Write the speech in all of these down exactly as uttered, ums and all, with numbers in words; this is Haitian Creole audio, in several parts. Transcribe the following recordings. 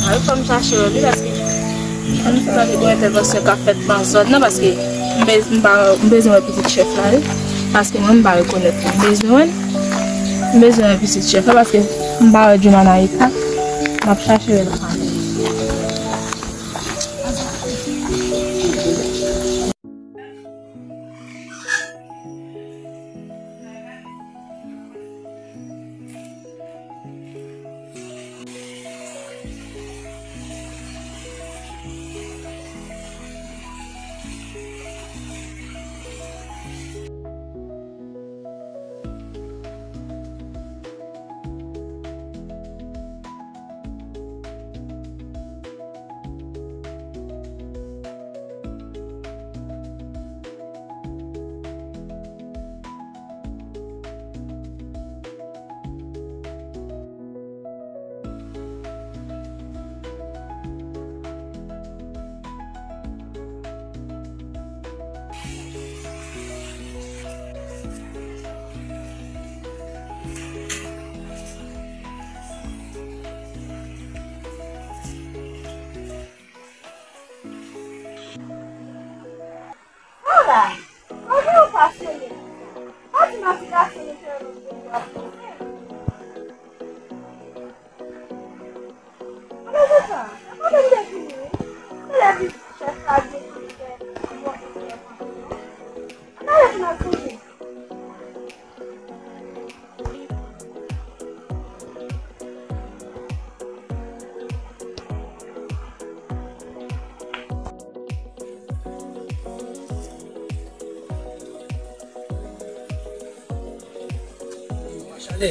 Wi, fò m chache wè l, wi, paske m tande gon entèvansyon k ap fèt nan zòn nan, paske m bez-, m pa, m bezwen wè pitit chèf la, wi. Paske mwen, m pa rekonèt li. M bezwen wè l. M bezwen wè pitit chèf la, paske m pa wè Djoumanayika. M ap chache wè l kanmenm. Ala, kote w pa sere? Pa di m a ti gason nou fè lòt de jou ap panse. Ala se sa, se kote m te fini wi. Se lè pitit chèf la di pou l fè yon efè panse non. Ala lè pou n ap sonje. Chale.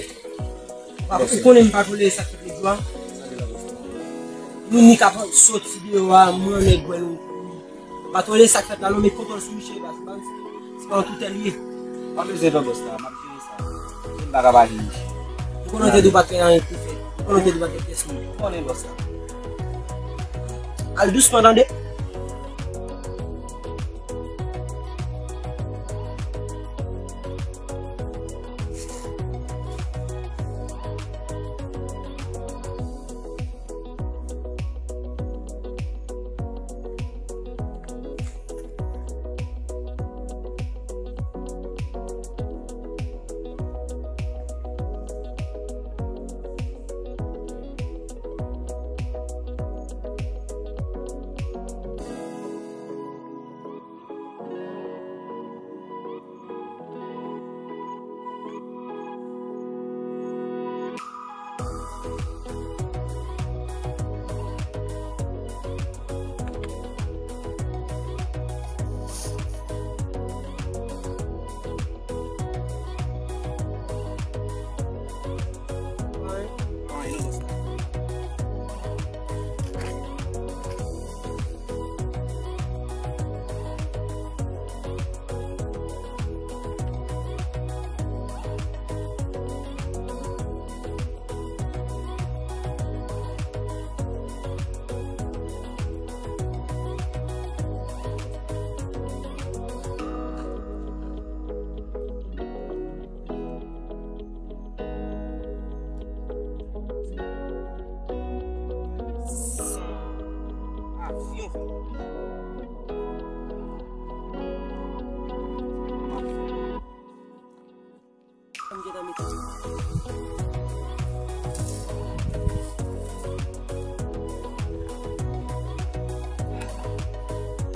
Ou konnen m pa tolere sa k fèt lòt jou a. Nou ni k ap soti deyò a, mwen nèg wè nou. M pa tolere sa k fèt la non, met kontwòl sou misye baz, baz. Se pa yon toutè l ye. Pa bezwen non bòs la, m ap jere sa. M pa ka pa jere misye. Ou konnen te di w pa t gen anyen pou fè. Ou konnen te di w pa t gen pyès moun. Ou konnen bòs la. Al dousman tande.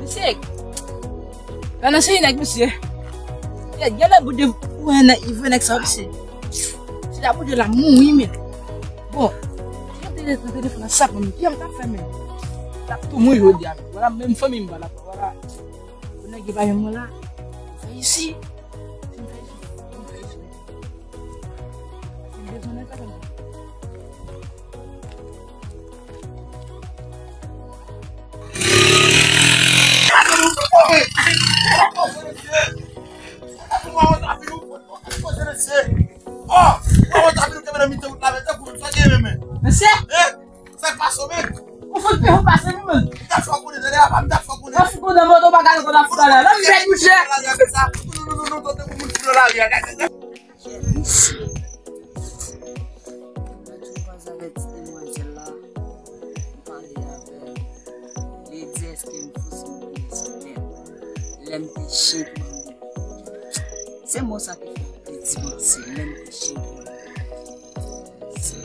Misye, la nan seri nèg misye. Yè, gade bout de pou nèg, nèg sa misye. Se la bout de la mouri men. Bon, si yo te rete telefòn nan sa pou m, kiyè m ta fè men. T ap tou mouri jodi a. Vwala menm fanmi m pa la. Vwala. Pou nèg ki pa janm mwen la. Fè isi. Fè isi. Fè isi. Fè isi. Mesye! Ou fout pye ou pase nou menm. Ou fout konnen tande apa m ta fò konnen. Ou fout konnen moto bagay nou konn ap fè la. Lòt nèg mouche. Mesye. Mwen di w pa avèti demwazèl la. M pa Lè m te chen ki mande. Se mo sa ki fè m te di panse, lè m te chen ki mande. Se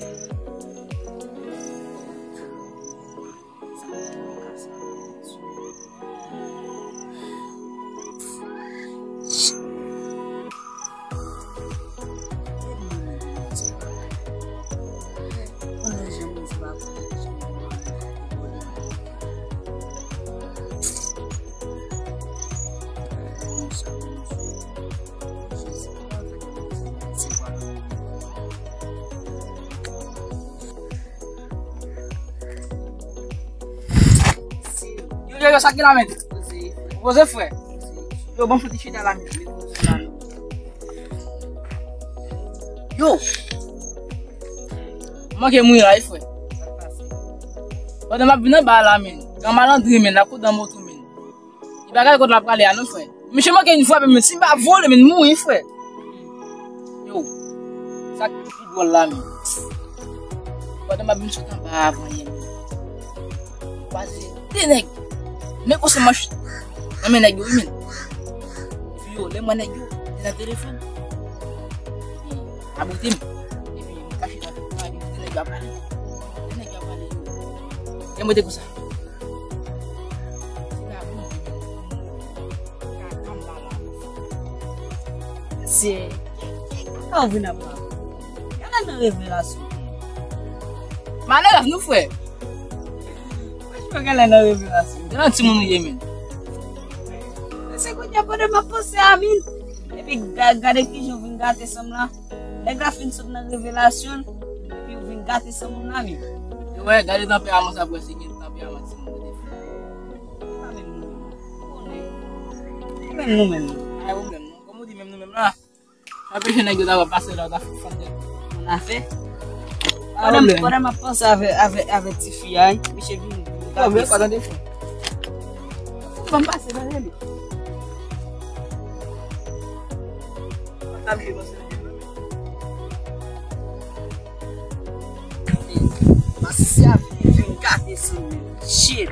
Yo, yo, yo, sa ki la, men? Poze, frè. Yo, bon, fouti chita la, men. Yo! Manke mouri la, wi, frè. Pandan m ap vin anba la, men. Gran malandren, men, la kou dan moto, men. Li pa gade kot l ap prale a non, frè. Misye manke yon frape, men si m pa vole, men m mouri, frè. Yo, sa k pi dwòl la, men. Pandan m ap vin sot anba a avan yè, men. Kwaze de nèg. Men konsa manch nan men nèg yo, wi, men. Epi yo, lè m wè nèg yo, te nan telefòn. Epi, abite m. Epi, m kache nan telefòn, epi de nèg yo ap pale. De nèg yo ap pale. Lè m rete konsa. Se, sa w vin ap rakonte? Gade nan revelasyon. Malere nou, frè. Mwen jwe gade nan revelasyon. Gade nan timoun ou ye, men. Se kounye a pandan m ap panse a min. Epi ga-, gade kijan w vin gate san m la. Nèg la fin sot nan revelasyon, epi w vin gate san moun la, men. E wè, gade tanperaman sa, prèske gen tanperaman timoun yo te fè. Pa menm nou menm. Konnen. Pa menm nou menm. Pa gen pwoblèm, non. Kòm ou di menm nou menm la, anpeche nèg yo ta pase la, ta fè fòt de. Moun afè. Pandan, pandan m ap panse avè, avè, avè tifi a, wi, misye vini. Yo, men, pa tande fò. Ban m pase, tande li. Masisi a vin gate san m. Shit.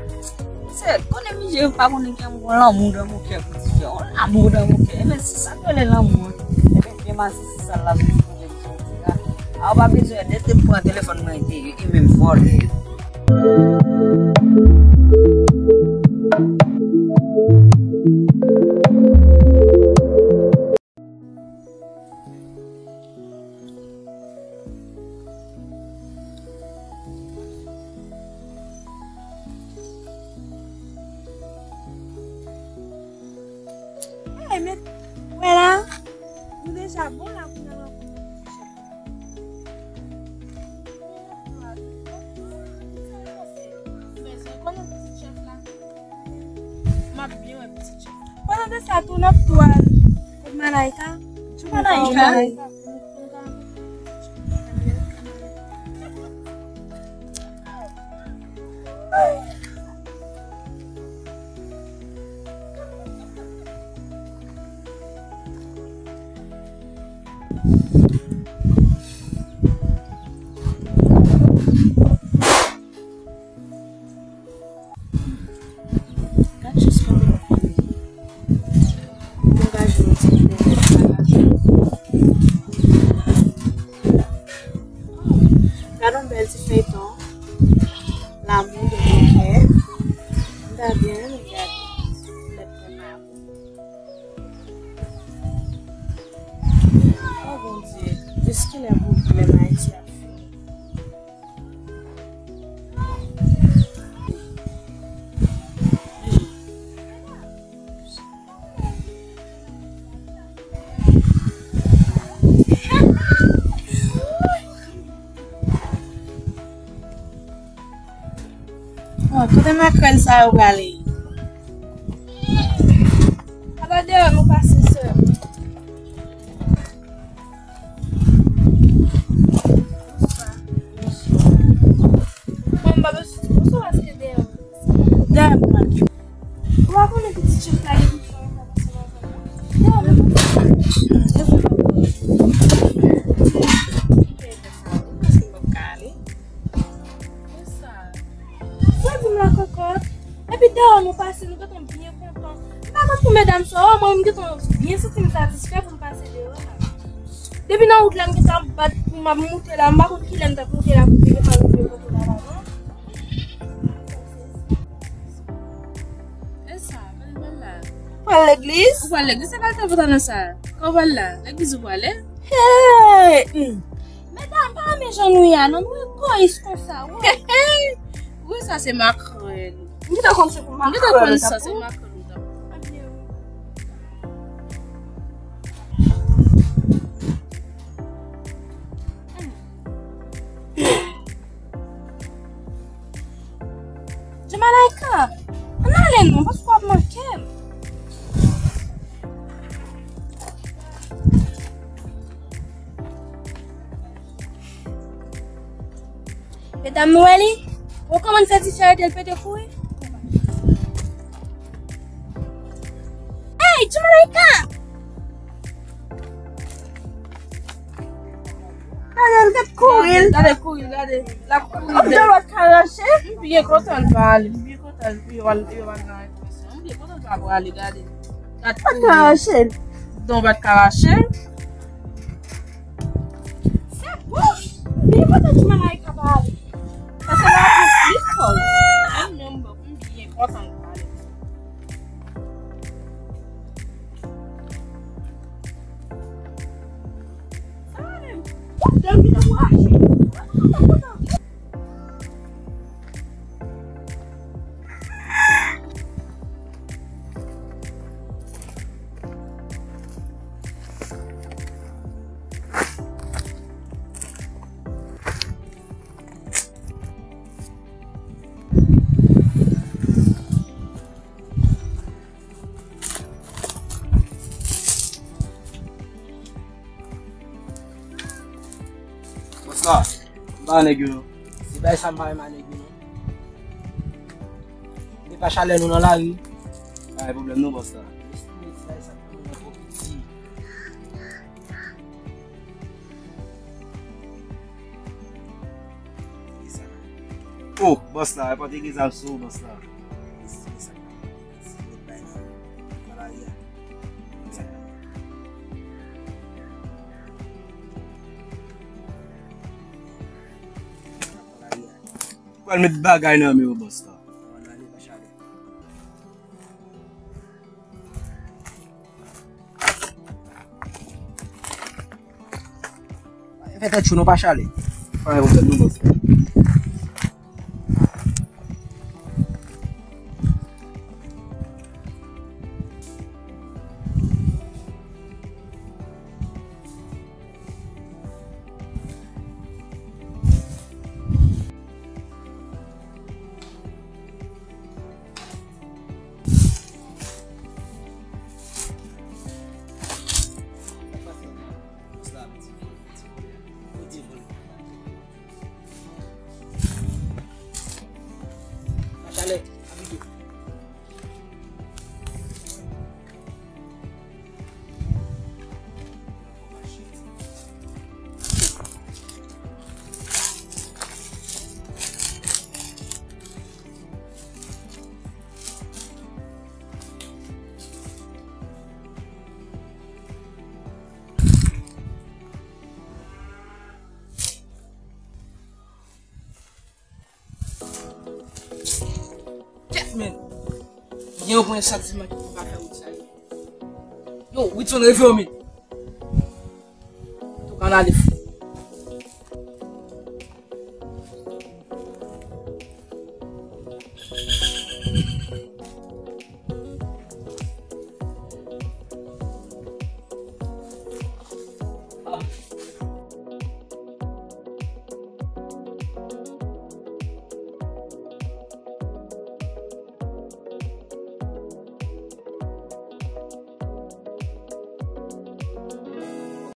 Se, konnen misye pa konnen gen yon lanmou nan mon kè pou ti fè. Yon lanmou nan mon kè. Ebyen, se sa k rele lanmou, hein. Ebyen, byen masisi sa la vin konnen misye ti la. A, ou pa bezwen, depi m pran telefòn mwen, li menm vòlè. Hey, men, wè la, nou deja bon la pou n al rankontre ti chèf la. Bezwen konnen ti chèf la. M ap byen wè pitit yo. Pandan de sa tou, n ap tou al kot Malaika. Malaika. Gad jis kòman m ap vini. Mwen ka jwe yon ti feyton sa. Gad yon bèl ti feyton. L'amour de mon cœur. M ta byen renmen gade. Lèt mwen pa bon. Oh Bondye, jiskilè pwoblèm Ayiti ap fini? Oh, kote makrèl sa yo prale? Apa deyò nou pase sè. Bonswa. Bonswa. Mwen m pa bezwen di bonswa paske deyò. Deyò m pral. Ou pa konnen pitit chèf la gen pou fè yon kòmansman avè mwen? Deyò m. Paske m p ap ka ale. Konsa. Sa di m la kòkòt. Epi deyò nou pase, nou gentan byen kontan. M pa Sa pa pou medam sa, o, mwen, m gentan byen santi m satisfè pou m pase deyò la. Depi nan wout la, m gentan ap bat pou m ap moute la, m pa konn kilè m t ap moute la pou m rive pa rive kote la la, non. E sa, men, men la. Pral legliz? Ou pral legliz? Se kal te pòtanan sa? Kan w pral la? Legliz ou prale? Hey! Hmm. Medam, pa renmen jan nou ye a, non, nou egoyis konsa, wi. Wi, sa se makrèl. M gentan konn se pou makrèl. M gentan konn sa se makrèl ou t ap pran. Jamalaika, ann ale non, paske w ap manke m. Medam, nou wè li? Ou konprann fè ti charite l pete kouri? Hey, Jamalaika! Gade l, gade kouri l. Gade kouri l, gade. L ap kouri. Ap jan lòt ka rache. M byen kontan l pa ale. M byen kontan l, yo al, yo al nan ekspresyon. M byen kontan l pa prale, gade. Gade kouri. Pat ka rache l. Non, pat ka rache l. Se bon. M byen kontan Jamalaika pa ale. Paske l ap pran plis pòz. Mwen menm, m byen kontan l pa ale. Bòs la, m pa nèg yo non. Se bagay sa m pa renmen a nèg yo non. Depa chalè nou nan lari. Pa gen pwoblèm non bòs la. Estime ti bagay sa pou nou nan pwòp piti. Oh, bòs la, e pa te gen zam sou ou, bòs la. Estime sa. Pral met bagay nan men w, bòs la. Fè tèt cho, nou pa chale. Pa gen pwoblèm, nou bòs. Kèt, men. Gen yon pwen santiman ki pou ka fè wout sa yo. Yo, Whitson, reveye w, men. Antouka, ann ale.